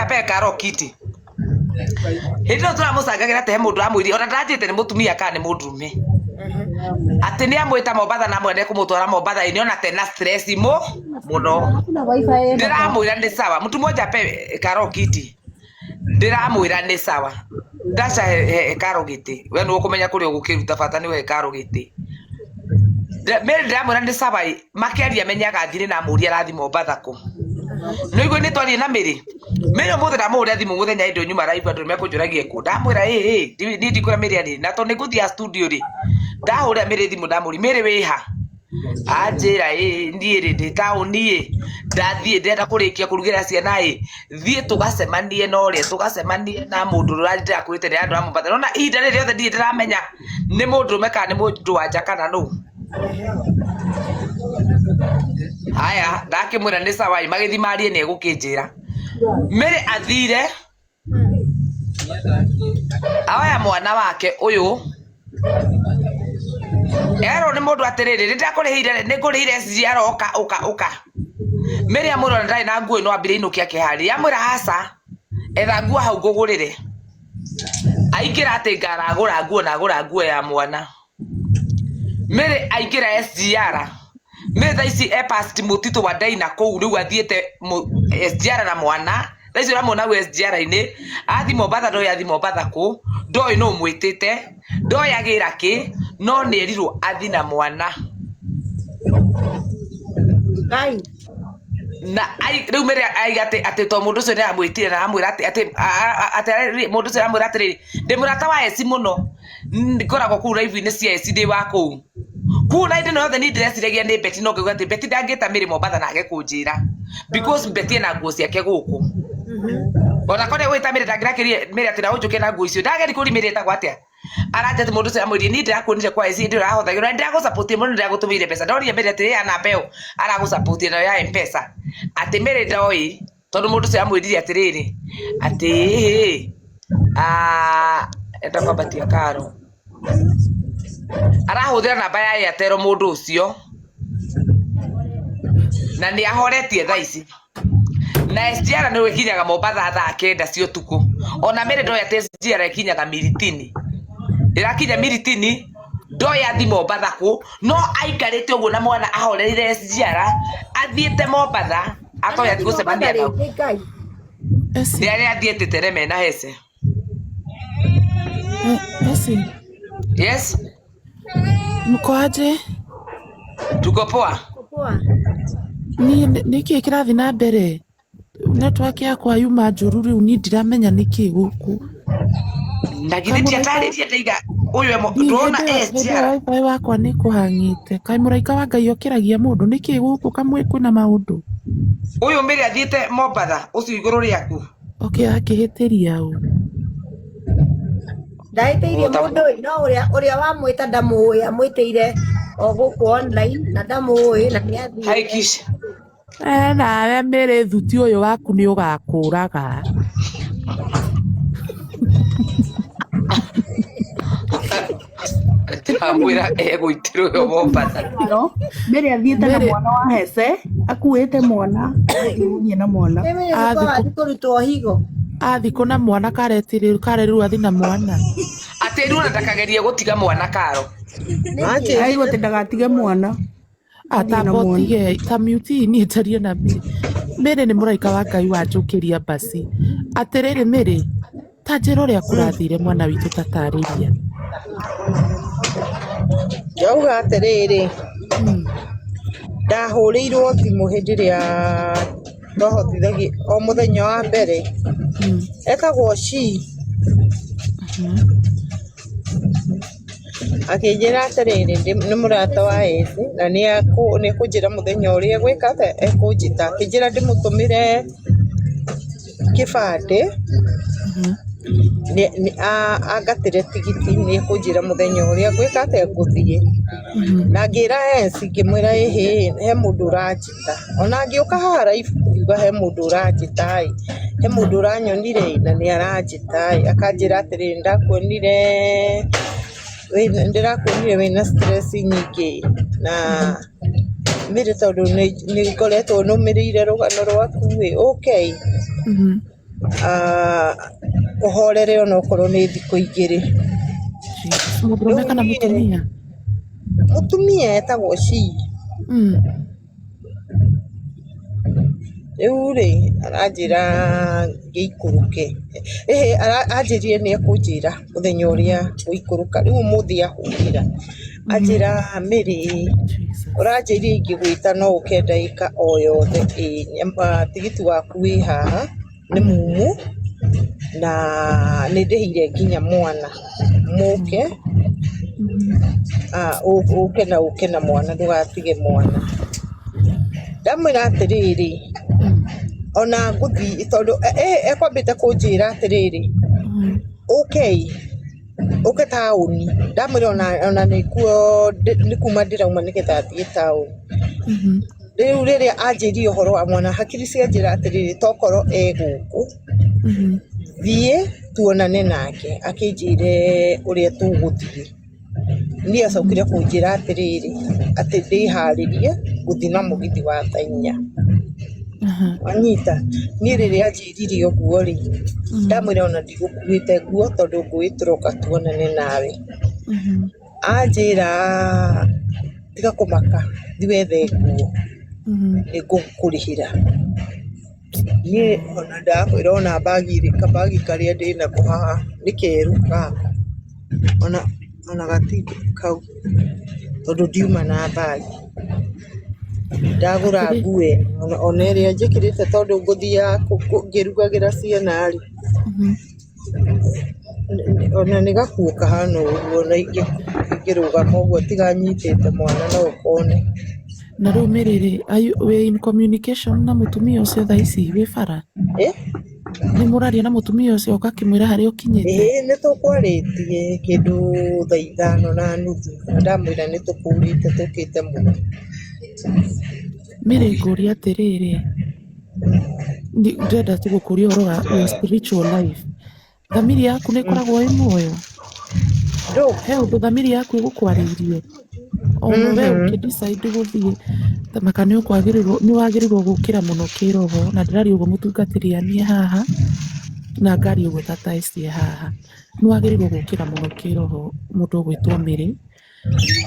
mmoja ape Karo kiti. Hĩndĩ ĩyo tũramũcangagĩra atĩ he mũndũ ũramwĩrire ona ndanjĩte nĩ mũtumia kana nĩ mũndũrũme. Atĩ nĩ amwĩta Mombatha na amwende kũmũtwara Mombatha ĩ nĩona tena stress mũ mũno. Ndĩramwĩra nĩ sawa. Mtu mmoja ape Karo kiti. Ndĩramwĩra nĩ sawa. Ndaca he, he Karo gĩtĩ. We nĩwe ũkũmenya kũrĩa ũgũkĩruta bata nĩwe he Karo gĩtĩ. Mary ndĩramwĩra nĩ sawa ĩ makĩaria menyaga thirĩ na amũria arathi Mombatha kũ. Nĩũigua nĩ twarie na Mary. Mary ũmũthĩ ndamũhũrĩra thimũ mũthenya hĩndĩ ĩyo nyuma live andũ nĩmekũnjũragia kũ. Ndamwĩra ĩ ĩ niĩ ndikwĩra Mary arĩ na tondũ nĩngũthiaga studio rĩ ndahũrĩra Mary thimũ ndamũria Mary wĩha? Anjĩra ĩ niĩ rĩ ndĩ taũni ĩ ndathiĩ ndĩrenda kũrĩkia kũrugĩra ciana ĩ thiĩ tũgacemanie na ũrĩa tũgacemanie na mũndũ ũrĩa ndĩrakwĩrĩte nĩ andũ a Mombatha. Nĩwona ihinda rĩrĩ rĩothe ndirĩ ndĩramenya nĩ mũndũrũme kana nĩ mũndũ wa nja kana nũ. Haya ndakĩmwĩra nĩ sawa ĩ magĩthiĩ marie nĩ egũkĩnjĩra. Mary athire Oya mwana wake ũyũ erwo nĩ mũndũ atĩrĩrĩ nĩ ndakũrĩhĩire nĩ ngũrĩhĩire SGR ũka ũka ũka Mary amwĩra ona ndarĩ na nguo ĩno ambire inũke akĩharĩria amwĩra aca etha nguo hau ngũgũrĩre aingĩra atĩ ngaragũra nguo na agũra nguo ya mwana Mary aingĩra SGR Mary thaa ici e past mũtitũ wa Ndaina kũu rĩu athiĩte SGR na mwana thaa ici ũramuona hau SGR-inĩ athiĩ Mombatha ndoĩ athiĩ Mombatha kũ ndoĩ nũ ũmwĩtĩte ndoĩ agĩra kĩ no nĩ erirwo athiĩ na mwana Ngai. Na rĩu Mary aiga atĩ atĩ to mũndũ ũcio nĩ aramwĩtire na aramwĩra atĩ atĩ atĩ mũndũ ũcio aramwĩra atĩrĩrĩ ndĩ mũrata wa Esi mũno ngoragwo kũu live-inĩ cia Esi ndĩ wa kũu kũu na hĩndĩ ĩno yothe niĩ ndĩreciragia nĩ Betty no ngauga atĩ Betty ndangĩta Mary Mombatha na age kũnjĩra because Betty ena nguo ciake gũkũ ona korwo egwĩta Mary ndangĩrakĩrire Mary atĩ na ũnjũke na nguo icio ndageri kũri Mary etagwo atĩa aranja atĩ mũndũ ũcio amwĩrire niĩ ndĩrakuonire kwa ĩci hĩndĩ ĩyo ũrahothagĩrwo na ndĩragũcapotie mũno ndĩragũtũmĩire mbeca ndorire Mary atĩrĩ ya namba ĩyo aragũcapotie nayo ya Mpesa atĩ Mary ndoĩ tondũ mũndũ ũcio amwĩrire atĩrĩrĩ atĩ ĩhĩ enda kwambatia karo arahũthĩra namba ya Airtel mũndũ ũcio na nĩ ahoretie thaa ici na SGR nĩ ĩkinyaga Mombatha thaa kenda cia ũtukũ ona Mary ndoĩ atĩ SGR ĩkinyaga Miritini ĩrakinya Miritini ndoĩ athi Mombatha kũ no aikarĩte ũguo na mwana ahoreire SGR athiĩte Mombatha atoĩ athiĩ gũcemania nao Ngai. Esi, nĩ arĩa athiĩte Tereme na Hese Esi, yes mko aje? Tuko poa. Poa. Niĩ nĩkĩ kĩrathiĩ na mbere? Network yakwa yuma njũru rĩu niĩ ndiramenya nĩkĩ gũkũ. Na githĩ ndiatarĩria ndaiga ũyũ ndona SGR. Wifi wakwa nĩ kũhang'ĩte. Kaĩ mũraika wa Ngai okĩragia mũndũ nĩkĩ gũkũ kamwe kwĩna maũndũ? Ũyũ Mary athiĩte Mombatha ũcio igũrũ rĩaku. Okay akĩhĩtĩria ũ? Ndahĩtĩirie mũndũ ĩ, no ũrĩa ũrĩa wamwĩta ndamũĩ, amwĩtĩire o gũkũ online na ndamũĩ na nĩ Hi athiĩte. Kish. Eh, nawe Mary thuti ũyũ waku nĩ ũgakũraga. Ndĩramwĩra egũitĩrwo ũyũ Mombatha. No, Mary athiĩte na Mary mwana wa Hese, akuĩte mwana, athiĩ na mwana. Mimi nilikuwa athi wathiĩ kũrutwo higo. athi kũ na mwana karetirĩ karerwo athi na mwana. Atĩ rĩu ona ndakagerie gũtiga mwana karo. Nĩkĩ? Aigua atĩ ndagatige mwana, athiĩ na Atamba mwana. ũtige ta mute niĩ njarie na Mary. Mary nĩ mũraika wa Ngai wanjũkĩria mbasi. Atĩrĩrĩ Mary, ta njĩra ũrĩa kũrathire mwana witũ ta tarĩria. Ndauga atĩrĩrĩ, ndahũrĩirwo thimũ hĩndĩ ĩrĩa twahotithagia o mũthenya wa mbere, etagwo Shi, akĩnjĩra atĩrĩrĩ, nĩ mũrata wa Esi na nĩ ekũnjĩra mũthenya ũrĩa egwĩka atĩa, ekũnjĩta. Akĩnjĩra ndĩmũtũmĩre kĩbandĩ, angatĩre tigiti nĩ ekũnjĩra mũthenya ũrĩa ngwĩka atĩa, ngũthiĩ. Na ngĩra Esi ngĩmwĩra ĩhĩ he mũndũ ũranjĩta. Ona ngĩũka haha live ngiuga he mũndũ ũranjĩta ĩ, he mũndũ ũranyonire ĩ na nĩ aranjĩta ĩ, akanjĩra atĩrĩrĩ nĩndakuonire ndĩrakuonire wĩna stress nyingĩ ĩ, na Mary tondũ nĩ ngoretwo nũmĩrĩire rũgano rwaku ĩ, ũke ĩ. Ah, ũhorere onokorwo nĩ thikũ igĩrĩ. Jesus. Mũndũrũme Rĩu kana niĩ rĩ, mũtumia? mũtumia etagwo Shii. Rĩu rĩ, aranjĩra ngĩikũrũke. Ĩhĩ, anjĩrire nĩ ekũnjĩra mũthenya ũrĩa ngũikũrũka. Rĩu ũmũthĩ ahũrĩra, anjĩra Mary, Jesus. ũranjĩrire ingĩgwĩta no ũke ndagĩka o yothe. Ĩĩ, tigiti waku wĩ haha, nĩ mumu, na nĩ ndĩhĩire nginya mwana. Mũke, ũke na ũke na mwana ndũgatige mwana. Ndamwĩra atĩrĩrĩ, ona ngũthiĩ tondũ ekwambĩte kũnjĩra atĩrĩrĩ, ũkei, ũke taũni. Ndamwĩra ona nĩkuo nĩ kuma ndĩrauma nĩgetha thiĩ taũni. Rĩu rĩrĩa anjĩrire ũhoro wa mwana, hakiri cianjĩra atĩrĩrĩ, tokorwo e gũkũ, thiĩ tuonane nake, akĩnjĩre ũrĩa tũgũthiĩ. Niĩ acokire kũnjĩra atĩrĩrĩ, atĩ ndĩharĩrie gũthiĩ na mũgithi wa thaa inya. Wanyita? Niĩ rĩrĩa anjĩrire ũguo rĩ, ndamwĩra ona ndigũkuĩte nguo tondũ ngũĩ tũroka tuonane nawe. Anjĩra tiga kũmaka, thiĩ wethe nguo, nĩngũkũrĩhĩra. Niĩ ona ndakwĩra ona mbagi rĩ, kabagi karĩa ndĩnako haha nĩ kerũ gaka, ona gatirĩ kau, tondũ ndiuma na mbagi. Ndagũra nguo ĩno ona ĩrĩa njĩkĩrĩte tondũ ngũthiaga ngĩrugagĩra ciana rĩ, ona nĩ gakuo kahana ũguo ona ingĩrũgama ũguo tiga nyitĩte mwana no ũkone. Na rĩu Mary rĩ, wĩ in communication na mũtumia ũcio thaa ici wĩ bara? Nĩ mũraria na mũtumia ũcio ũgakĩmwĩra harĩa ũkinyĩte? Ĩĩ nĩ tũkwarĩtie kĩndũ thaa 5:30 na ndamwĩra nĩ tũkũrĩte tũkĩte mũno. Mary ngũria atĩrĩrĩ, ndĩrenda tu gũkũria ũhoro wa your spiritual life. Thamiri yaku nĩ ĩkoragwo ĩ muoyo? He ũndũ thamiri yaku ĩgũkwarĩirie? Ona we ũkĩ decide gũthiĩ maka nĩ ũkwagĩrĩrwo nĩ wagĩrĩirwo gũkĩra mũno kĩroho na ndĩraria ũguo mũtungatĩri anie haha na ngaria ũguo tata Esi e haha. Nĩ wagĩrĩirwo gũkĩra mũno kĩroho mũndũ ũgwĩtwo Mary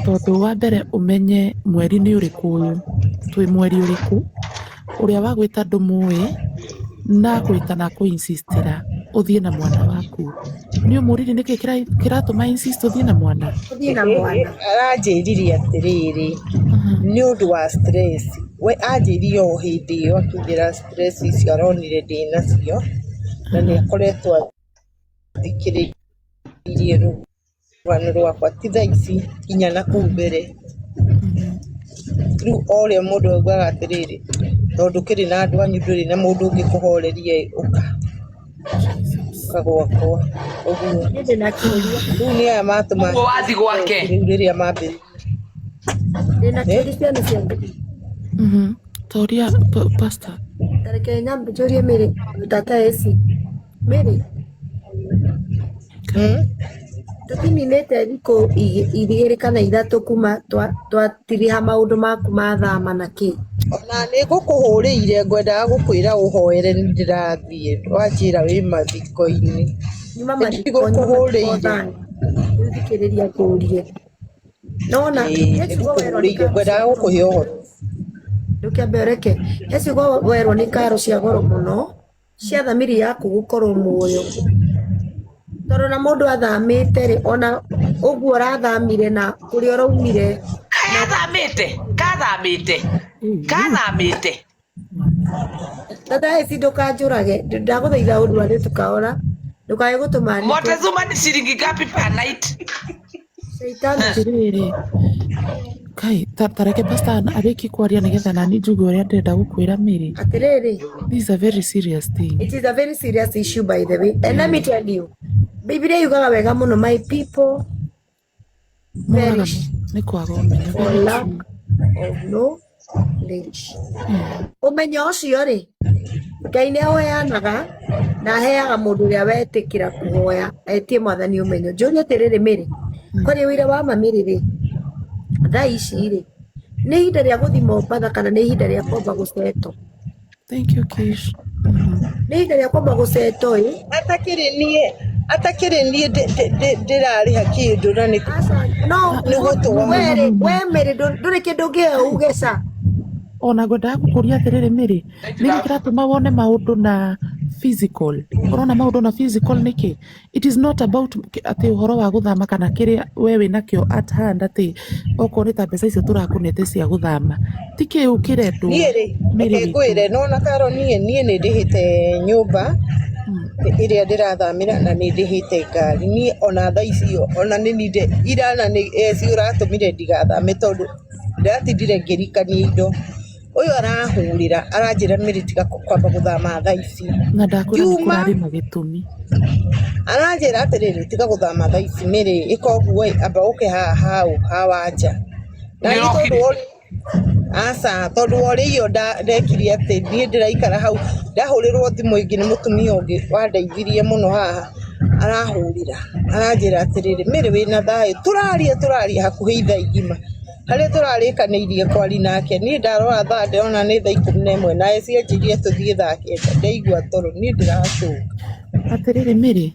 tondũ wa mbere ũmenye mweri nĩ ũrĩkũ ũyũ, twĩ mweri ũrĩkũ, ũrĩa wagwĩta ndũmũĩ na akwĩta na akũ insistĩra ũthiĩ na mwana waku. Nĩ ũmũririe nĩkĩ kĩratũma insist ũthiĩ na mwana? Ũthiĩ na mwana. Aranjĩrire atĩrĩrĩ, nĩ ũndũ wa stress. We anjĩrire o hĩndĩ ĩyo akĩnjĩra stress icio aronire ndĩnacio na nĩ akoretwo athikĩrĩirie rũgano rwakwa ti thaa ici nginya na kũu mbere. Rĩu o ũrĩa mũndũ augaga atĩrĩrĩ, tondũ ndũkĩrĩ na andũ anyu ndũrĩ na mũndũ ũngĩkũhoreria ĩ, ũka. Ũka gwakwa ũguo. Niĩ ndĩna kĩũria. Rĩu nĩ aya matũma Ũguo wathi gwake. rĩu rĩrĩa mambĩrĩria. Ndĩna kĩũria ciana cia Ngai. Toria pastor. Ta reke nyambe njũrie Mary tata Esi. Mary, tũtininĩte thikũ igĩrĩ kana ithatũ kuma twatiriha maũndũ maku ma thama na kĩ. Ona nĩ ngũkũhũrĩire ngwendaga gũkwĩra ũhoere nĩ ndĩrathiĩ wanjĩra wĩ mathiko-inĩ. Nyuma Nĩ mathiko nyuma mathiko ndigũkũhũrĩire. thani. Rĩu thikĩrĩria ngũrie. Nona Ĩĩ, he nĩ ciugo werwo nĩ ngũkũhũrĩire karo cia ngwendaga goro gũkũhe ũhoro. ndũkĩambe ũreke he ciugo werwo nĩ karo cia goro mũno cia thamiri yaku gũkorwo muoyo tondũ na mũndũ athamĩte rĩ ona ũguo ũrathamire na kũrĩa ũraumire Kathamĩte, kathamĩte, kathamĩte. Tata Esi ndũkanjũrage ndagũthaitha ũndware tukaora ndũkae gũtũma ndikwe Montezuma ni shilingi ngapi per night? Shaitani Atĩrĩrĩ, Kai, ta reke pastor arĩkie kwaria nĩgetha nani njuge ũrĩa ndĩrenda gũkwĩra Mary. atĩrĩrĩ This is a very serious thing. It is a very serious issue by the way. And let me tell you, Biblia yugaga wega mũno my people Moraga perish nĩ kwaga ũmenyo. for Very lack true. of knowledge. Ũmenyo ũcio rĩ, Ngai nĩ aũheanaga na aheaga mũndũ ũrĩa wetĩkĩra kũhoya etie mwathani ũmenyo. Njũrie atĩrĩrĩ Mary, kwaria ũira wa ma Mary rĩ, thaa ici rĩ, nĩ ihinda rĩa gũthiĩ Mombatha kana nĩ ihinda rĩa kwamba gũcetwo? Thank you, Kish. Nĩ ihinda rĩa kwamba gũceto ĩ. Atakĩrĩ niĩ, atakĩrĩ niĩ ndĩrarĩha kĩndũ na nĩ Aca, no nĩ gũtũma. We rĩ, we Mary ndũrĩ kĩndũ ũngĩheo uge ca. Ona ngwendaga gũkũria atĩrĩrĩ Mary, nĩkĩ kĩratũma wone maũndũ na physical? Ũrona maũndũ na physical nĩkĩ? It is not about atĩ ũhoro wa gũthama kana kĩrĩa we wĩnakĩo at hand atĩ okorwo nĩ ta mbeca icio tũrakũnete cia gũthama. Ti kĩu kĩrendwo Niĩ rĩ, Mary reke witũ. ngwĩre, nona Karo niĩ niĩ nĩ ndĩhĩte nyũmba ĩrĩa ndĩrathamĩra na nĩ ndĩhĩte ngari. Niĩ ona thaa icio ona nĩ niĩ ira na nĩ eci ũratũmire ndigathame tondũ ndĩratindire ngĩrikania indo. Ũyũ arahũrĩra aranjĩra Mary tiga kwamba gũthama thaa ici. Na ndakwĩra nĩ Ngiuma kũrarĩ na gĩtũmi. Aranjĩra atĩrĩrĩ tiga gũthama thaa ici Mary ĩka ũguo ĩ amba ũke haha hau ha wanja. Na niĩ tondũ wa aca tondũ wa ũrĩa iyo ndekire atĩ niĩ ndĩraikara hau ndahũrĩrwo thimũ ĩngĩ nĩ mũtumia ũngĩ wandeithirie mũno haha arahũrĩra aranjĩra atĩrĩrĩ Mary wĩna thayũ tũraria tũraria hakuhĩ ithaa igima. Harĩa tũrarĩkanĩirie kwari nake niĩ ndarora thaa ndĩrona nĩ thaa 11 na eci anjĩrire tũthiĩ thaa 9 ndaigua toro niĩ ndĩracũnga. Atĩrĩrĩ Mary,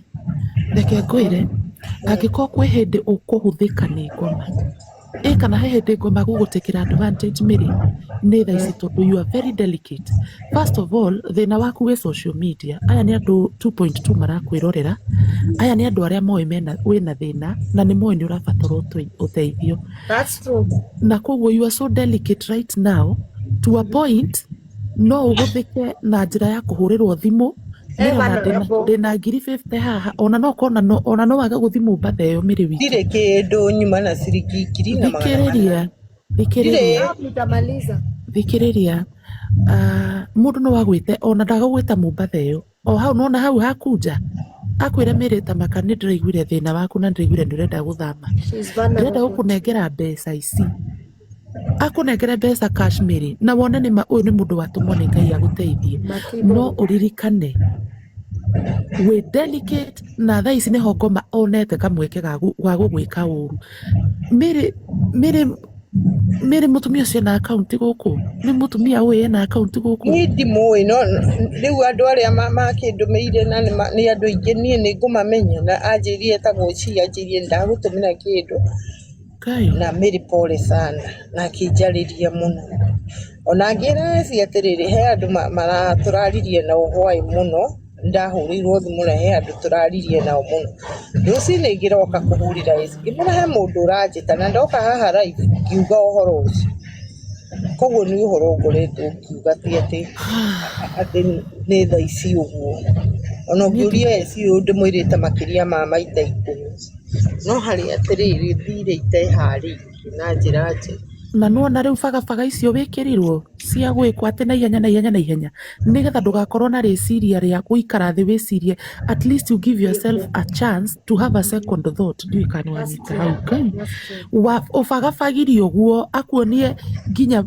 reke ngwĩre, angĩkorwo kwĩ hĩndĩ ũkũhũthĩka nĩ ngoma, ĩ kana he hĩndĩ ngoma gũgũtĩkĩra advantage Mary, nĩ thaa ici tondũ you are very delicate. First of all, thĩna waku wĩ social media, aya nĩ andũ 2.2 marakwĩrorera, aya nĩ andũ arĩa moĩ mena wĩna thĩna na nĩ moĩ nĩ ũrabatara ũteithio. That's true. Na koguo you are so delicate right now to a point no ũgũthĩke na njĩra ya kũhũrĩrwo thimũ Eh, Mary ona vulnerable. ndĩna ngiri 50 haha ona no kona no ona no wage gũthiĩ Mombatha ĩyo Mary witũ. Ndirĩ kĩndũ nyuma na ciringi 1400. Thikĩrĩria thikĩrĩria Hapo nitamaliza. thikĩrĩria mũndũ no agwĩte ona ndagagwĩta Mombatha ĩyo o hau nona hau hakunja akwĩre Mary ta maka nĩ ndĩraiguire thĩna waku na ndĩraiguire nĩ ũrenda gũthama She's ndĩrenda vulnerable. gũkũnengera mbeca ici akũnengere mbeca cash Mary na wone nĩ ma ũyũ nĩ mũndũ watũmwo nĩ Ngai agũteithie no Makibo. ũririkane wĩ delicate na thaa ici nĩho ngoma onete kamweke ga gũgwĩka ũru Mary Mary Mary mũtumia ũcio ena akaunti gũkũ nĩ mũtumia ũyũ ena akaunti gũkũ Niĩ ndimũĩ no rĩu andũ arĩa makĩndũmĩire na nĩ andũ aingĩ niĩ nĩ ngũmamenya na anjĩrire etagwo Chi anjĩrire ndagũtũmĩra kĩndũ Ngai na Mary pole sana na akĩnjarĩria mũno. Ona ngĩra eci atĩrĩrĩ he andũ tũraririe nao hwaĩ mũno ndahũrĩirwo thimũ na he andũ tũraririe nao mũno. Rũcinĩ ngĩroka kũhũrĩra eci ngĩmwĩra he mũndũ ũranjĩta na ndoka haha live ngiuga ũhoro ũcio. Koguo nĩ ũhoro ngoretwo ngiuga ti atĩ atĩ nĩ thaa ici ũguo. Ona niĩ ũngĩũria eci ũyũ ndĩmwĩrĩte makĩria ma maita 10. No harĩa atĩrĩrĩ thire iteharĩirie na njĩra njega. Na nĩwona rĩu bagabaga icio wĩkĩrirwo cia gwĩkwo atĩ na ihenya na ihenya na ihenya nĩgetha ndũgakorwo na rĩciria rĩa gũikara thĩ wĩcirie at least you give yourself a chance to have a second thought ndiũĩ kana That's nĩwanyita true. hau Ngai That's true. Ũbagabagirie ũguo akuonie nginya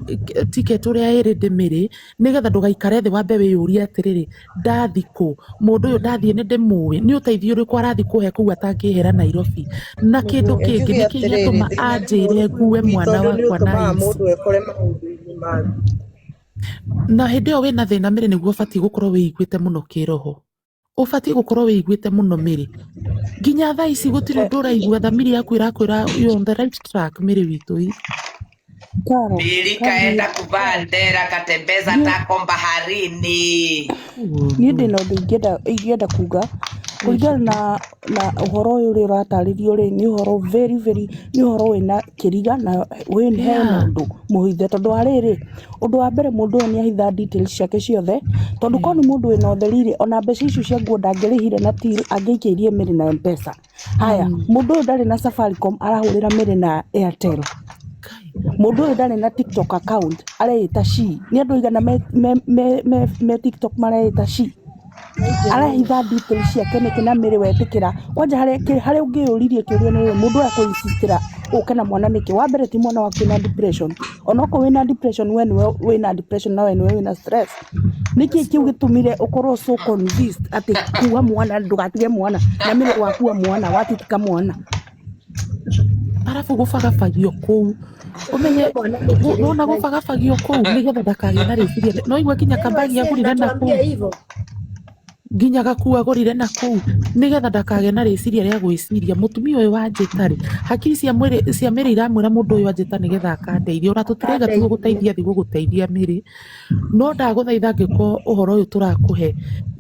ticket ũrĩa ĩrĩ ndĩmĩrĩ nĩgetha ndũgaikare thĩ wambe wĩyũrie atĩrĩrĩ ndathi kũ mũndũ ũyũ ndathiĩ nĩ ndĩmũĩ nĩ ũteithio ũrĩkũ arathi kũhe kũu atangĩhera Nairobi na kĩndũ Njuge kĩngĩ nĩkĩ atĩrĩrĩ gĩatũma thĩna nĩ anjĩre mũũru ngue mwana tondũ nĩ wakwa na ũtũmaga ici mũndũ ekore maũndũ-inĩ mangĩ. Na hĩndĩ ĩyo wĩna thĩna Mary nĩguo ũbatiĩ gũkorwo wĩiguĩte mũno kĩroho ũbatiĩ gũkorwo wĩiguĩte mũno Mary nginya thaa ici gũtirĩ ũndũ ũraigua thamiri yaku ĩrakwĩra you're on the right track Mary witũ ĩ Karo, Mili Karo, kaenda kuvaa ndera katembeza niĩ tako baharini. niĩ ndĩna ũndũ ingĩenda kuga kũringana na ũhoro ũyũ ũrĩa ũratarĩrio rĩ nĩ ũhoro very very nĩ ũhoro wĩna kĩriga na wĩ hena ũndũ mũhithe tondũ wa rĩrĩ ũndũ wa mbere mũndũ ũyũ nĩ ahitha details ciake ciothe tondũ korwo nĩ mũndũ wĩna ũtheri rĩ ona mbeca icio cia nguo ndangĩrĩhire na till angĩikĩirie Mary na Mpesa haya mũndũ ũyũ ndarĩ na Safaricom arahũrĩra Mary na Airtel mũndũ ũyũ ndarĩ na TikTok account areĩta she nĩ andũ aigana me TikTok mareĩta she arahitha details ciake nĩkĩ na Mary wetĩkĩra kwanja harĩa ũngĩyũririe kĩũria nĩ rĩrĩ mũndũ ũyũ akũinsistĩra ũke na mwana nĩkĩ wa mbere ti mwana waku wĩna depression onokorwo wĩna depression we nĩwe wĩna depression na we nĩwe wĩna stress nĩkĩ kĩu gĩtũmire ũkorwo so convinced atĩ kua mwana ndũgatige mwana na Mary wakua mwana watitika mwana Arabu gũbagabagio kũu ũmenye Mwana nĩkĩ nona rĩ? gũbagabagio kũu nĩgetha ndakagĩe na rĩciria no igua nginya NYC kambagi agũrire na mnatuambia kũu hivyo. Nginya gakuo agũrire na kũu nĩgetha ndakagĩe na rĩciria rĩa gwĩciria mũtumia ũyũ wanjĩta rĩ, hakiri cia mwĩrĩ cia mĩrĩ iramwĩra mũndũ ũyũ anjĩta nĩgetha akandeithia, ona tũtiraiga ti Akandeithia. gũgũteithia thi gũgũteithia mĩrĩ, no ndagũthaitha angĩkorwo ũhoro ũyũ tũrakũhe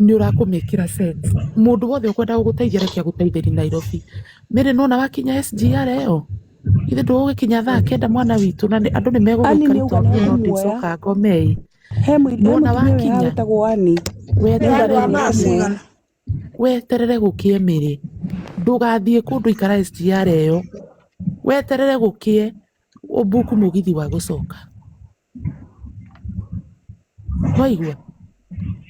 nĩ ũrakũmĩkĩra sense, mũndũ wothe ũkwenda gũgũteithia reke agũteithĩrie Nairobi. Mĩrĩ nĩwona wakinya SGR ĩyo, ithe ndũgũgĩkinya thaa kenda mwana witũ na andũ nĩ Ani megũgũikaria nĩ auga tondũ nĩ no ekũmuoya. ndĩcoka ngomei. He Nĩwona mũtumia wĩ haha wakinya wĩtagwo Ani. Nĩ auga weterere nĩ Andũ a gũkĩe, ekũmuoya. weterere gũkĩe mĩrĩ, ndũgathiĩ kũndũ ikara SGR ĩyo, weterere gũkĩe ũmbuku mũgithi wa gũcoka. Waigua?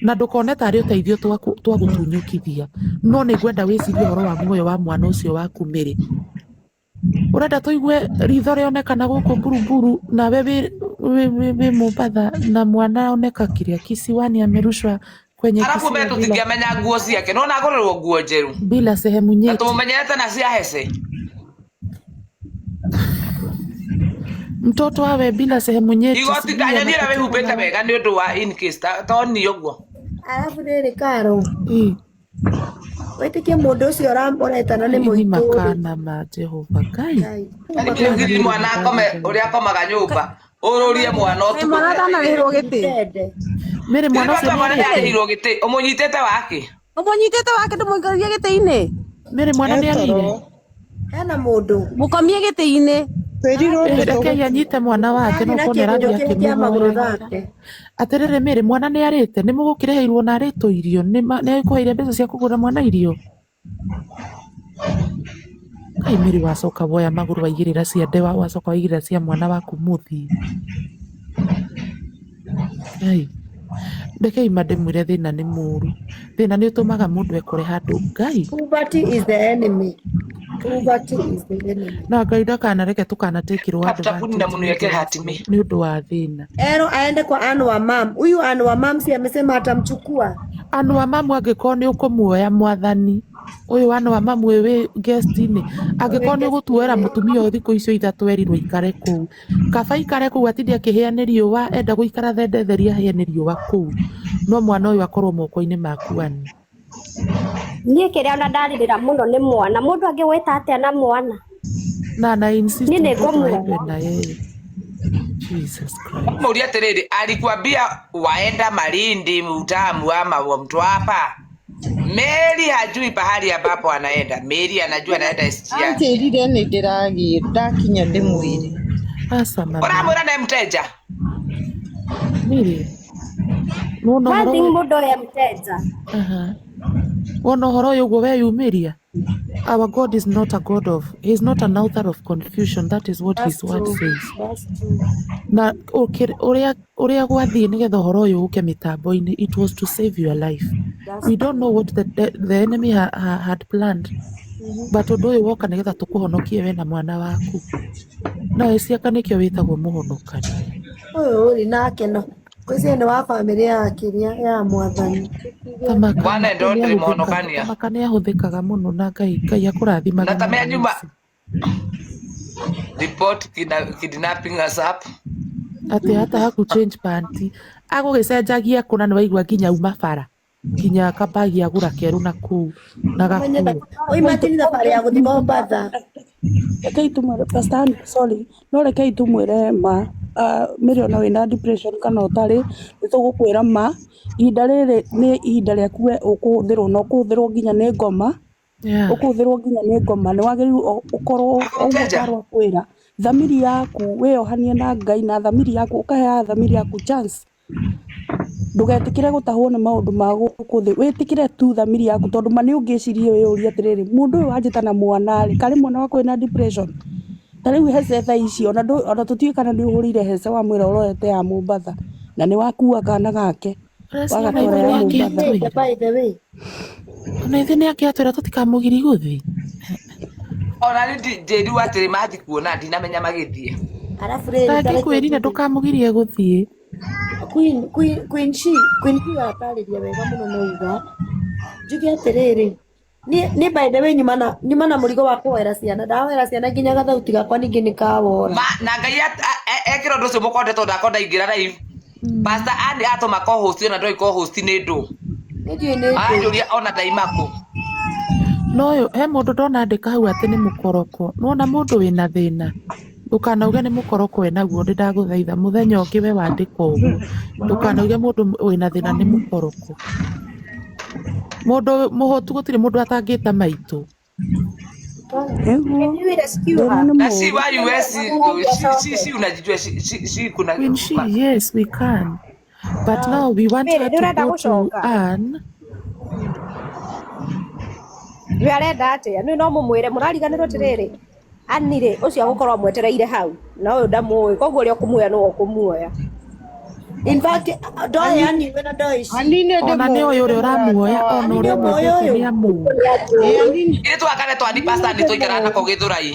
Na ndũkone tarĩ ũteithio twagũtunyũkithia, no nĩ ngwenda wĩcirie ũhoro wa muoyo wa mwana ũcio waku mĩrĩ. Ũrenda tũigue ritho rĩonekana gũkũ Buruburu nawe wĩ Mombatha na mwana oneka kĩrĩa kisiwani amerushwa kwenye Arabu kisiwa me bila, tũtingĩamenya nguo ciake nona agũrĩrwo nguo njerũ bila sehemu na nyeti. tũmũmenyerete na cia hece. Mtoto awe bila sehemu nyeti, Igoti sijui ndanyonire anapatikana wĩhumbĩte wapi. wega nĩ ũndũ wa in case toni ũguo. Arabu rĩrĩ Karo, Ĩ, wĩtĩkie mũndũ ũcio ũretana nĩ nĩ mũitũ rĩ. makana ma Jehova Ngai. Ngai. Yaani ngiri mwana akome ũrĩa akomaga nyũmba ũrũrie mwana Kaĩ ũtukũ mwana ndanarĩhĩrwo gĩtĩ? Ndende. Mĩrĩ mwana ũcio Ndirĩ mwana nĩ arĩte. nĩarĩhirwo gĩtĩ ũmũnyitĩte wake. Ũmũnyitĩte wake ndũmũikarie gĩtĩ-inĩ? Mĩrĩ mwana nĩ arĩire. Etoro Hena mũndũ. Mũkomie gĩtĩ-inĩ. twĩrirwo Ĩ, rekei anyite mwana wake Arathiĩ no na korwo nĩ kĩgunyũ arathiĩ kĩrĩa kĩa magũrũ akĩmũhoyagĩra. thate. Atĩrĩrĩ Mĩrĩ, mwana nĩ arĩte, nĩ mũgũkĩrĩhĩirwo na arĩtwo irio, nĩ ekũheire mbeca cia kũgũra mwana irio? Ngai Mĩrĩ wacoka woya magũrũ waigĩrĩra ciande wacoka waigĩrĩra cia mwana waku mũthii. Ngai, rekei ma ndĩmwĩre thĩna nĩ mũru. Thĩna nĩ ũtũmaga mũndũ ekore handũ. Ngai. Poverty is the enemy. Ngai. Poverty is the enemy. Na Ngai ndakanareke tũkanatekĩrwo Chapter kuni na advantage nĩ muniweke ũndũ wa hatimi. nĩ ũndũ wa thĩna. Ero aende kwa Ann wa mam. Huyu Ann wa mam si amesema atamchukua. Anu wa mamu angĩkorwo nĩ ũkũmuoya mwathani ũyũ anu wa mamu ũyũ wĩ guest-inĩ angĩkorwo nĩ ũgũtuoera mũtumia ũyũ thikũ icio ithatũ erirwo aikare kũu, kaba aikare kũu atinde akĩhĩa nĩ riũa, enda gũikara thende theri ahĩe nĩ riũa kũu, no mwana ũyũ akorwo moko-inĩ maku Ani. Niĩ kĩrĩa ona ndarĩrĩra mũno nĩ mwana. Mũndũ angĩgwĩta atĩa na mwana? Na na insist Niĩ nĩ mtoto ngũmuoya. aende na yeye. Jesus Christ. Mũria atĩrĩrĩ, alikwambia waenda Malindi utamu ama wa Mtwapa? Mary hajui pahali ambapo anaenda. Mary anajua anaenda SGR. Anjĩrire nĩ ndĩragĩ ndakinya ndĩmwĩre. Aca mami. Ũramwĩra nĩ mteja? Mary, nĩwona One ũhoro thing ũyũ? mũndũ ũyũ e mteja. Aha. Wona ũhoro ũyũ ũguo weyumĩria? Our God is not a God of, he is not an author of confusion. That is what That's his word true. says. That's true. Na ũrĩa gwathiĩ nĩgetha ũhoro ũyũ ũke mĩtambo-inĩ, it was to save your life. That's We don't know what the enemy had planned. But ũndũ ũyũ woka nĩgetha tũkũhonokie we na mwana waku. No ĩciaka nĩkĩo wĩtagwo mũhonokani. Ũyũ rĩ nake no kwĩciria nĩ wa bamĩrĩ ya kĩrĩa ya mwathani. Tamaka Bwana ndo nĩ ahũthĩkaga, ndĩrĩmũhonokania. Tamaka nĩ ahũthĩkaga mũno na Ngai Ngai Na akũrathimaga tamea mwana nyuma ũcio. report kidnapping us up. Atĩ hata haku change panty agũgĩcenjagia kũna nĩ waigua nginya uma bara nginya kabagi agũra kerũ na kũu na Ũmenye gakuo. Ũimagine thabarĩ ya gũthiĩ Mombatha. Rekei tũmwĩre Pastor Ann, sorry, no rekei tũmwĩre ma Mary ona wĩna depression kana ũtarĩ, nĩ tũgũkwĩra ma ihinda rĩrĩ nĩ ihinda rĩaku we ũkũhũthĩrwo na ũkũhũthĩrwo nginya nĩ ngoma, Yeah. ũkũhũthĩrwo nginya nĩ ngoma, nĩ wagĩrĩirwo ũkorwo ũguo Mteja. Karo akwĩra thamiri yaku wĩyohanie na Ngai na thamiri yaku ũkaheaga thamiri yaku chance, ndũgetĩkĩre gũtahwo nĩ maũndũ ma gũkũ thĩ, wĩtĩkĩre tu thamiri yaku tondũ ma nĩ ũngĩcirie wĩyũrie atĩrĩrĩ, mũndũ ũyũ wanjĩta na mwana rĩ, karĩ mwana wakwa wĩna depression? Ta rĩu hece thaa ici ona tũtiũĩ kana nĩ ũhũrĩire hece wamwĩra ũrorete ya Mombatha na nĩ wakua kana gake Ũreciria ona wagatwara ithuĩ ya nĩ Mombatha. angĩatwĩra? By the way. Ona ithuĩ nĩ angĩatwĩra tũtikamũgirie gũthiĩ? Ona nĩ njĩrirwo atĩrĩ mathi kuona ndinamenya magĩthiĩ. Arabu rĩrĩ ta reke Ndangĩkwĩrire njuge. ndũkamũgirie gũthiĩ. Queen Queen Queen she Queen she atarĩria wega mũno na uga njuge atĩrĩrĩ niĩ by the way nyuma na mũrigo wa kũhoera ciana ndahoera ciana nginya gathauti gakwa ningĩ nĩ kawora. Ma na Ngai ekĩra ũndũ ũcio mũkonde tondũ ndakorwo ndaingĩra live. Pastor Ann atũma co-host ona ndoĩ co-host nĩ ndũ. Ndiũĩ nĩ ndũ. Aranjũria ona ndaima kũ. No ũyũ he mũndũ ndona andĩka hau atĩ nĩ mũkoroko. Nĩwona mũndũ wĩna thĩna ndũkanauge nĩ mũkoroko enaguo ndĩ ndagũthaitha mũthenya ũngĩ we wandĩka ũguo ndũkanauge mũndũ wĩna thĩna nĩ mũkoroko. Mũndũ mũhũtu gũtirĩ mũndũ atangĩta maitũ. Nĩguo Can you rescue thĩna her? nĩ Na si mũũru. wa US Acoke. si unajijua si kuna Queen she, yes we can. But now we want Mary her nĩ to ũrenda go to gũcoka? Anne. We arenda atĩa? Nĩ no mũmwĩre mũrariganĩrwo atĩrĩrĩ Ani rĩ ũcio agũkorwo amwetereire hau na ũyũ ndamũĩ koguo ũrĩa ũkũmuoya nĩwe ũkũmuoya. In fact, ndoĩ Ani we na ndoĩ ici. Ani nĩ Ona nĩ ndĩmũĩ ũyũ nĩ ũrĩa mũrata ũramuoya ona Ani nĩ ũrĩa ũmũĩ ũmwendete ũyũ. nĩ amũĩ. Ĩĩ Ani Ithuĩ twakane twani nĩ pastor nĩ tũikaraga ndĩmũĩ. nako Gĩthũrai.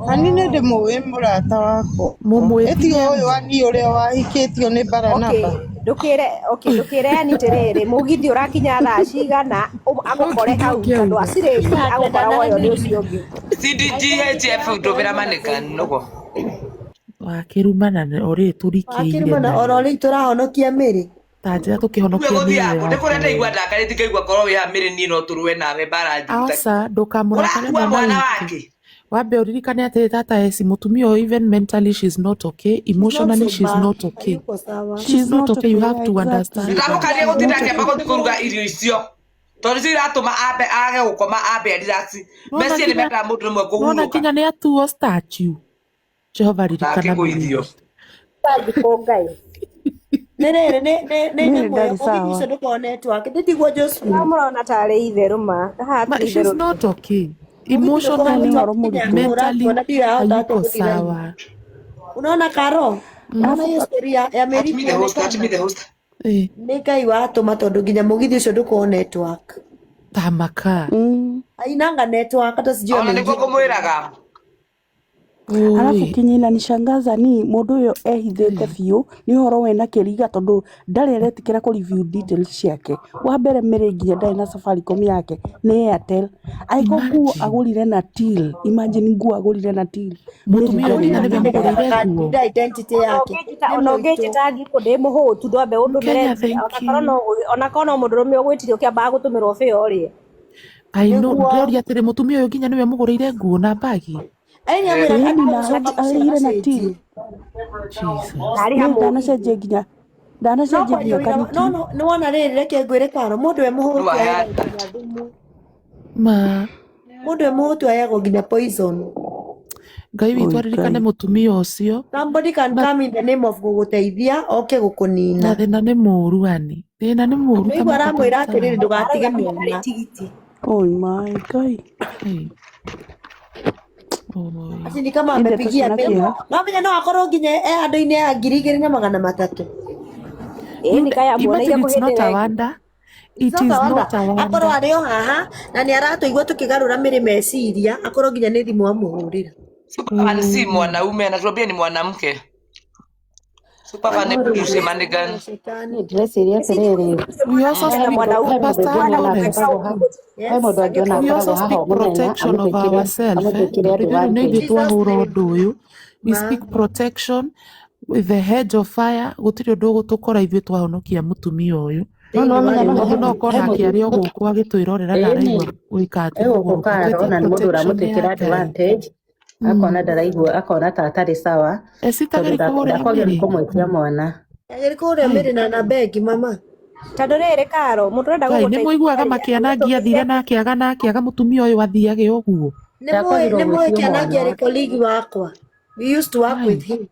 Ani nĩ ndĩmũĩ mũrata wakwa. Mũmwĩti Ĩti nĩ ũyũ amũĩ. Ani ũrĩa wahikĩtio nĩ Okay, Baranaba. ndũkĩre okay, ndũkĩre Ani atĩrĩrĩ mũgithi ũrakinya thaa cigana agũkore Mũgithi hau tondũ ũngĩauma. acirĩki agũkora woywo nĩ ũcio ũngĩ. CDGHF ndũmĩra manĩka nũgo. Wakĩrumana orĩ tũrikĩire Wakĩrumana nayo. oro rĩu tũrahonokia mĩrĩ. Ta njĩra Rĩu tũkĩhonokia gũthiaga mĩoyo kũ? Nĩ ya kũrĩa andũ ndaigua erĩ. ndakarĩte ngaigua korwo wĩ haha mĩrĩ niĩ no tũrũe nawe mbara njũru ta Aca ndũkamũrakare ũrakua mwana mwana witũ. wake. Wambe ũririkane atĩrĩ tata Esi mũtumia ũyũ even mentally she's not okay, She's not emotionally she's sober. not okay. Hayuko sawa. She's She's not not okay, you okay, have yeah, to exactly. understand that. Ndamũkania She's gũtinda not akĩamba okay. gũthiĩ kũruga irio icio tondũ icio iratũma ambe age gũkoma ambe arelax. Nona Meciria nĩ nginya mendaga mũndũ rĩmwe nona kũhurũka nginya nĩ atuo statue. Jehova na ririkana mĩrĩ akĩgũithio. witũ. Thikũ Ngai. Nĩ rĩrĩ nĩ nĩ nĩ Mary nyamũ ĩyo ndarĩ mũgithi sawa. ũcio ndũkoragwo network. Ndĩtiguo Josephine. No mũrona tarĩ itherũ ma haha Ma, ti she's itherũ. not okay. Mũgithi ndũkoragwo Nĩ Emotionally, ũhoro network nginya mũritũ. kũhũra mentally, nguo na ndirahota atĩa hayuko gũthiĩ live. sawa. Unaona Karo? Unaona hiyo story ya Mary At me the host, at me kuonekana? the host. Eh, Nĩ Ngai watũma tondũ nginya mũgithi ũcio ndũkoragwo network. tamaka. Ainanga network hata sijui Ona nĩguo ameingia. ngũmwĩraga. Arabu Oi. kinye inanishangaza ni mũndũ ũyũ ehithĩte biũ nĩ ũhoro wĩna kĩriga tondũ ndarĩ aretĩkĩra kũ review details ciake. Wa mbere Mary nginya ndarĩ na Safaricom yake nĩ Airtel. Angĩkorwo nguo Imagine. agũrire na till, imagine nguo agũrire na till. Mary Mũtumia ũyũ ndarĩ nginya na nĩwe namba. mũgũrĩire nguo. Ndakatinda identity yake. Nĩ Ona mũitũ. ũngĩnjĩta thikũ ndĩ mũhũtu ndwambe ũndũmĩre Kenya, thank onakorwo you. no onakorwo no mũndũrũme ũgwĩtirie ũkĩambaga gũtũmĩrwo bĩa ũrĩe. I know, Nĩguo. ndĩroria atĩrĩ mũtumia ũyũ nginya nĩwe mũgũrĩire nguo na mbagi. Ĩni amwĩraga Ĩni na agũcoka mũciĩ arĩhire na till. acenjie. Jesus. Narĩ Mary hamũgithi. ndanacenjia nginya No ndanacenjia kwaria nginya ũira kaniki. no no nĩ wona rĩrĩ reke ngwĩre Karo mũndũ we mũhũtu Rĩu aheagwo aya nginya thumu. Ma, Mũndũ we mũhũtu aheagwo nginya poison. Ngai witũ Oi aririkane Ngai. mũtumia ũcio Somebody can na come in the name of gũgũteithia oke na gũkũnina. thĩna nĩ mũũru ani. Thĩna nĩ mũũru ta Nĩigua aramwĩra atĩrĩrĩ makata ndũgatige Arauga nginya ndarĩ mwana. tigiti. Oi my Ngai. Hey. Oi. Ati ni kama Nĩ ndeto amepigia ciĩna Mary. kĩeha. No menya no akorwo nginya e andũ-inĩ ya 2300. Ĩĩ nĩ kaĩ amuoneire Imagine it's not kũhĩndĩ a ĩyo ĩngĩ. wonder. It's It not is a wonder. not a Akorwo wonder. arĩ o haha na nĩ aratũigua tũkĩgarũra mĩrĩ meciria akorwo nginya nĩ thimũ amũhũrĩra. Superfan si Oi. mwanaume anatuambia ni mwanamke. Superfan Wana produce na manigan. shetani. Niĩ ndĩreciria atĩrĩrĩ, We also he Ena speak, mũndũ he mwanaume mũndũ Pastor ũngĩona Lawrence. akoragwo haha he Yes. mũndũ angĩona We akoragwo also haha speak o mũthenya protection of amũtwĩkĩre ourselves. Eh? amũtwĩkĩre Tondũ ithuĩ rĩu nĩ ithuĩ advantage. Jesus twahũra name. ũndũ ũyũ. We Ma. speak protection with the hedge of fire. Gũtirĩ ũndũ ũgũtũkora ithuĩ twahonokia mũtumia ũyũ. No Thĩinĩ no wa menya no Tondũ he no he okona mũndũ akĩaria o gũkũ agĩtwĩrorera na ĩni araigua gwĩka atĩ egũkũ mũgũrũka. karo Twetie na nĩ mũndũ protection nĩ ya ũramũtwĩkĩra Ngai. advantage akona ndaraigua akona ta atarĩ sawa tondũ Esitagĩri kũgũrĩra ndakwagĩrĩirwo mĩrĩ. kũmwĩtia mwana. Agĩrĩ kũgũrĩra Ai. mĩrĩ na namba ĩngĩ mama. Tondũ rĩrĩ Karo mũndũ ũrenda Ngai nĩ gũgũteithia mũiguaga rĩ makĩanangia athire agũtũmĩire na akĩaga na akĩaga mũtumia ũyũ athiage ũguo. Nĩ mũĩ Ndakwagĩrĩirwo nĩ mũĩ gwĩtio kĩanangi mwana. arĩ colleague wakwa. We used to work Ai. with him.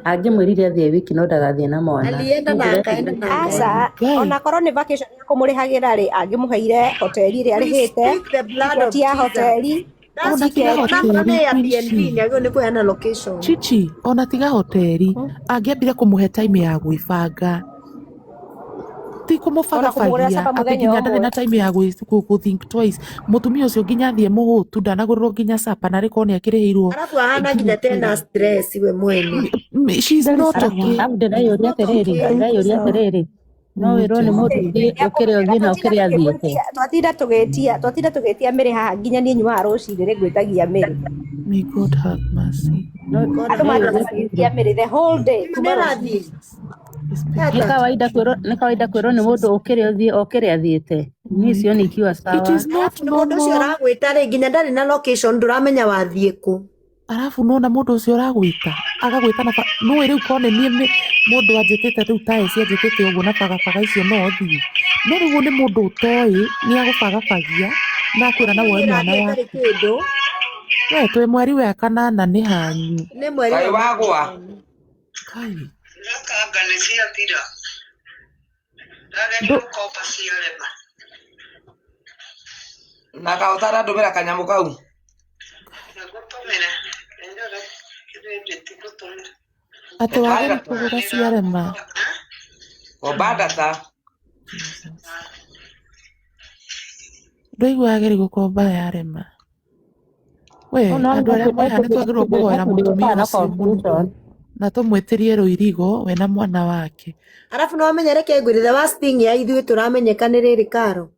Angĩmwĩrire athiĩ wiki no ndagathiĩ na mwana. Alienda Niĩ na ndĩreciria akaenda na akaenda. Aca Ngai. onakorwo nĩ vacation yakũmũrĩhagĩra rĩ angĩmũheire hoteli ĩrĩa We arĩhĩte speak the blood of tiketi ya Jesus. hoteli That's Ona tiga tiketi onakorwo hoteli nĩ Queen Airbnb She. nĩ agĩrĩirwo nĩ kũheana location. Chichi, ona tiga hoteli angĩambire kũmũhe time ya gwĩbanga ti ona kũmũgũrĩra kũmũbagabagia capa atĩ mũthenya nginya ndarĩ ũmwe. na time ya gũ think twice mũtumia ũcio nginya athiĩ mũhũtu ndanagũrĩrwo nginya sapa na rĩkorwo nĩ akĩrĩhĩirwo Arabu ahana nginya nginya tena kĩrĩa stress we mwene. she's Ndarĩ not sawa. okay. Arabu ndĩreyũria Not atĩrĩrĩ okay. Hayuko ndĩreyũria sawa. atĩrĩrĩ no wĩrwo nĩ mũndũ ũngĩ ũkĩrĩ ũthiĩ na ũkĩrĩ athiĩte. Twatinda tũgĩtia mĩrĩ haha nginya niĩ nyumaga rũcinĩ rĩ ngwĩtagia mĩrĩ. May God have mercy. No God Andũ have matinda mercy. magĩtia mĩrĩ the whole day Nĩ kuma ũrathiĩ? rũcinĩ. Nĩ kawaida kwĩrwo nĩ kawaida kwĩrwo nĩ mũndũ ũkĩre ũthiĩ okĩre athiĩte. Niĩ sioni ikiwa It sawa. is not Arabu mũndũ ũcio normal. ũragwĩta rĩ nginya ndarĩ na location ndũramenya wathiĩ kũ. Arabu nona mũndũ ũcio ũragwĩta agagwĩta na nũĩ rĩu korwo nĩ niĩ mũndũ anjĩtĩte rĩu ta eci anjĩtĩte ũguo na bagabaga icio no thiĩ no rĩu nĩ mũndũ ũtoĩ nĩ agũbagabagia na akwĩra na woe Nĩ mwana ĩrathiĩ ĩtarĩ waku kĩndũ. we twĩ mweri wa kanana nĩ hanyu Nĩ mweri Kaĩ wa wagwa. Kai. Kanga nĩ ciathira. Ndageria Ndũ gũkomba ciarema. Na kaĩ ũtarandũmĩra kanyamũ kau. Nĩngũtũmĩra. Ndĩrora credit ngũtũmĩre. Atĩ wageri kũgũra ciarema. Komba data. Jesus. Ndwaigua wageri gũkomba yarema. We No no andũ arĩa mwĩhaha nĩ twagĩrĩirwo kũhoera mũtumia na ũcio mũno confusion. na tũmwĩtĩrie rũirigo we na mwana wake. Arabu nĩ wamenya reke ngwĩre the worst thing ya ithuĩ tũramenyeka nĩ rĩrĩ karo.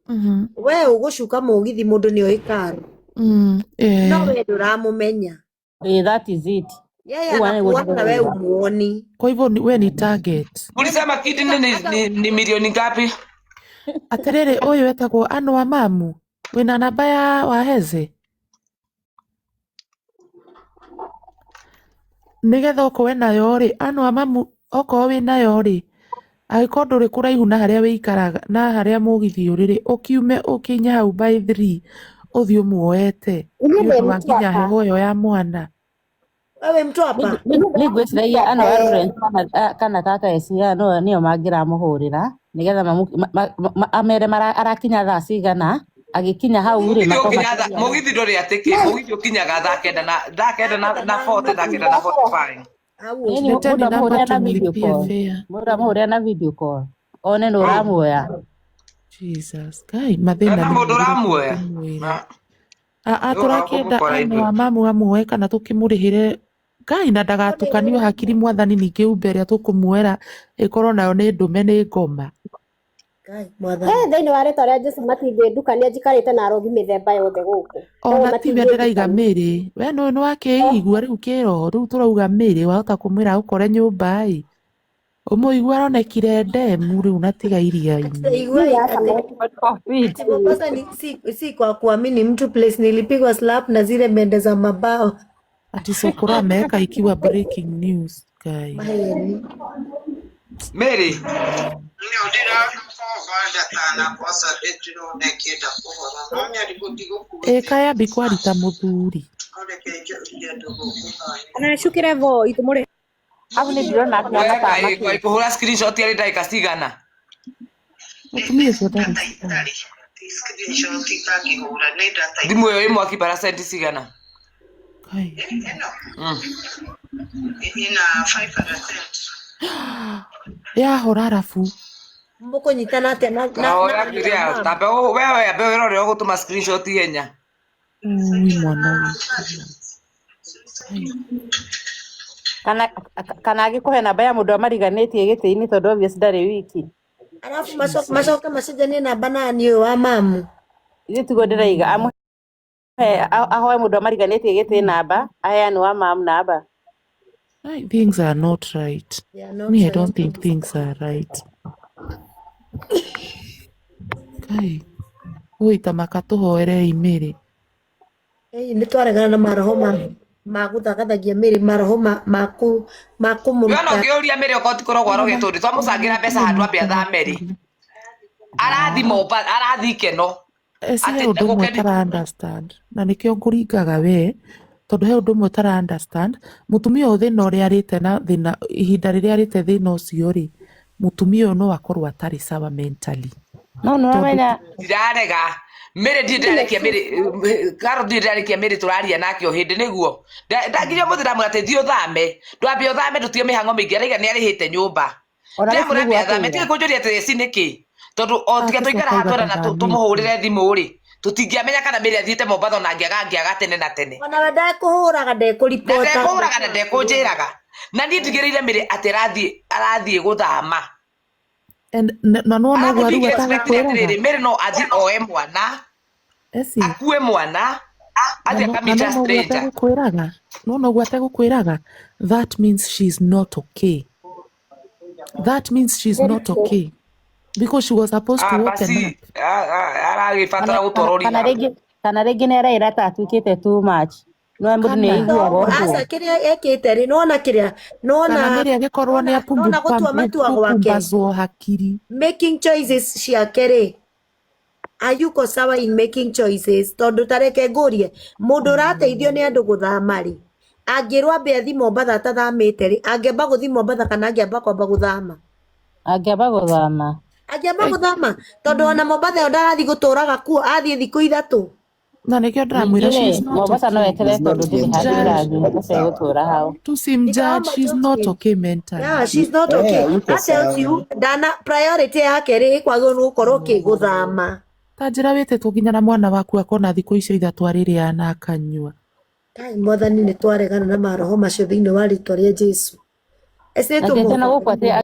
We ũgũcuka mũgithi mũndũ nĩ oĩ karo. No we ndũramũmenya. Eh, that is it. Yeye Ũguo nĩguo anakuona na we ndĩrauga. umuoni. Kwa hivyo we ni target. Ulisema kidney ni milioni ngapi? Atĩrĩrĩ ũyũ wetagwo Anne wa mamu wĩna namba ya Waheze nĩgetha okorwo wĩnayo rĩ Anne wa mamu okorwo wĩnayo rĩ angĩkorwo ndũrĩ kũraihu na harĩa wĩikaraga na harĩa mũgithi ũrĩ rĩ ũkiume ũkinye hau by 3 ũthiĩ ũmuoete Niĩ nĩ ndĩ ũndũ wa nginya Mtwapa. heho ĩyo ya mwana. Wewe Mtwapa. Nĩ ngwĩciragia ano a Lawrence kana tata Esia no nĩo mangĩramũhũrĩra nĩgetha amere arakinya thaa cigana agĩkinya hau rĩ Mũgithi makorwo ũkinya thaa makĩaria. mũgithi ndũrĩ atĩkĩ mũgithi ũkinyaga thaa kenda na 40 thaa 9 na 45. Hau Ĩni ũguo. Leteni mũndũ namba amũhũrĩra na video tumlipie call fare. mũndũ amũhũrĩra na video call one nĩ ũramuoya. Jesus Ngai mathĩna Hena nĩ mũndũ maingĩ ũramuoya. ndĩmwĩre. Na Aa nĩ ũkaga tũrakĩenda kũmũkora Anne ithuĩ. wa mamu amuoe kana tũkĩmũrĩhĩre Ngai na ndagatukanio hakiri mwathani ningĩ umbe ĩrĩa tũkũmuoera ĩkorwo nayo nĩ ndũme nĩ ngoma. Ngai mwathani. Eh, thĩinĩ wa rĩtwa rĩa Jesũ matingĩndukania njikarĩte na arogi mĩthemba yothe gũkũ. Koguo Ona tiwe ndĩraiga matingĩndukania. mĩrĩ we nĩ nĩwakĩigua rĩu kĩroho rĩu tũrauga mĩrĩ wahota kũmwĩra agũkore nyũmba ĩ ũmũigua aronekire ndemu rĩu na tiga iria-inĩ. Niĩ Igua aca ati God forbid. ati Mombasa ni si kwa kuamini mtu place nilipigwa slap na zile mende za mabao. Ati Sokora ameweka ikiwa breaking news Ngai. Maheni. Mary. Nĩ ndĩrakomba data na kwaca ndĩrona ĩkĩenda kũhora. No nĩ ndigũkuĩte. Ĩ kayambi kwarita mũthuri. Reke njokie andũ gũkũ thayũ. Anacukire voi tũmũrĩ. Hau nĩ ndĩrona We akĩhana ta kaĩ makĩte. kũhũra screenshot yarĩ ndagĩka cigana? Mũtumia ũcio ndarĩ Data sawa. itarĩ. Ti screenshot itangĩhũra nĩ data Thimũ ĩyo itarĩ. ĩ mwaki percent cigana? Ngai. Ĩno ĩna 5%. Yahora arabu. Mũkũnyitana atĩa na na na Kahoya Anne wa kĩrĩa mamu? tambe wewe ambe wĩrore ũgũtũma screenshot ihenya. Ui mwana witũ. Ngai. Kana kana agĩkũhe namba ya mũndũ amariganĩtie gĩtĩ-inĩ tondũ obvious ndarĩ wiki. Arabu Jesus. macoke macenjanie namba na Anne ũyũ wa mamu. Ithuĩ tiguo ndĩraiga amũhe ahoe mũndũ amariganĩtie gĩtĩ namba aheane wa mamu namba. Ai, things are not right. They are not Me, I right. don't think things are right. Kai, oi tamaka tũhoerei mĩrĩ. Ĩĩ nĩ twaregana na maroho ma gũthagathagia mĩrĩ maroho ma kũ ma We ona kũmũruta ũngĩũria Mary okorwo ti kũrogwo arogetwo ndĩ twamũcangĩra mbeca handũ ambe athame rĩ. Arathi Mombatha arathi ikeno. Eci he Atĩ ũndũ ũmwe gũkeni ũtara understand na nĩkĩo ngũringaga we tondũ he ũndũ ũmwe ũtara understand mũtumia ũyũ thĩna ũrĩa arĩte na thĩna ihinda rĩrĩa arĩte thĩna ũcio rĩ mũtumia ũyũ no akorwo atarĩ sawa mentally No nĩ tondũ ũramenya ndirarega Mary ndirĩ ndĩrarekia Mary Karo ndirĩ ndĩrarekia Mary tũraria nake o hĩndĩ nĩguo ndanginya ũmũthĩ ndamwĩra atĩ thiĩ ũthame ndwambe ũthame ndũtige mĩhang'o mĩingĩ araiga nĩ arĩhĩte nyũmba ona rĩu ndĩramwĩra nĩguo ambe athame akwĩra. tiga kũnjũria atĩ eci nĩkĩ tondũ o tiga agĩcoka tũikara auga haha twerana ndathamĩte tũmũhũrĩre thimũ rĩ tũtingĩamenya kana Mary athiĩte Mombatha ona angĩaga angĩaga tene na tene ona we ndekũhũraga na ndekũribota ndekũhũraga na ndekũnjĩraga na niĩ ndigĩrĩire Mary atĩ arathiĩ gũthama And na nĩwona arabu ũguo arauga ndingĩ expect atagũkwĩraga atĩrĩrĩ Mary no athiĩ oe mwana eci akue mwana na athiĩ no- na akamita nona ũguo stranger ategũkwĩraga nona ũguo ategũkwĩraga that means she's not okay. That means she's not okay because she was supposed to Ah, open basi up. aragĩbatara Kana gũtwarwo kana rehab. rĩngĩ kana rĩngĩ nĩ araira ta atuĩkĩte too much. No mũndũ nĩ Kana aiguaga ũguo. Aca kĩrĩa ekĩte rĩ nĩwona kĩrĩa kana nĩwona Mary agĩkorwo nĩ nĩwona gũtua matua gwake apumbazwo hakiri. Making choices ciake rĩ, ayuko sawa in making choices? Tondu tareke ngurie, mundu urateithio ni andu guthama ri, angirwo ambe athi Mombatha atathamite ri, angiamba guthi Mombatha kana angiamba kwamba guthama? Angĩamba gũthama. Angiamba guthama tondu ona Mombatha ĩyo ndarathi guturaga kuo, athie thiku 3. Na nĩkĩo Ningĩ ndĩramwĩra rĩ, she's not Mombasa no okay. eterere He's not tondũ ndĩrĩ handũ mentally Judge, ĩrathiĩ, Mombasa ĩgũtũra hau. tusimjudge, she's not Nikawa okay mentally. Yeah, she's not Eh, okay. yuko That tells sawa. you ndana priority yake rĩ ĩkwagĩrĩirwo nĩ gũkorwo kĩgũthama. Ta njĩra wĩtĩtwo nginya na mwana waku akona thikũ icio 3 arĩrĩa na akanyua. Kai mwathani nĩ twaregana na maroho macio thĩinĩ wa rĩtwa rĩa Jesu. Eci Na kĩtena gũkũ atĩ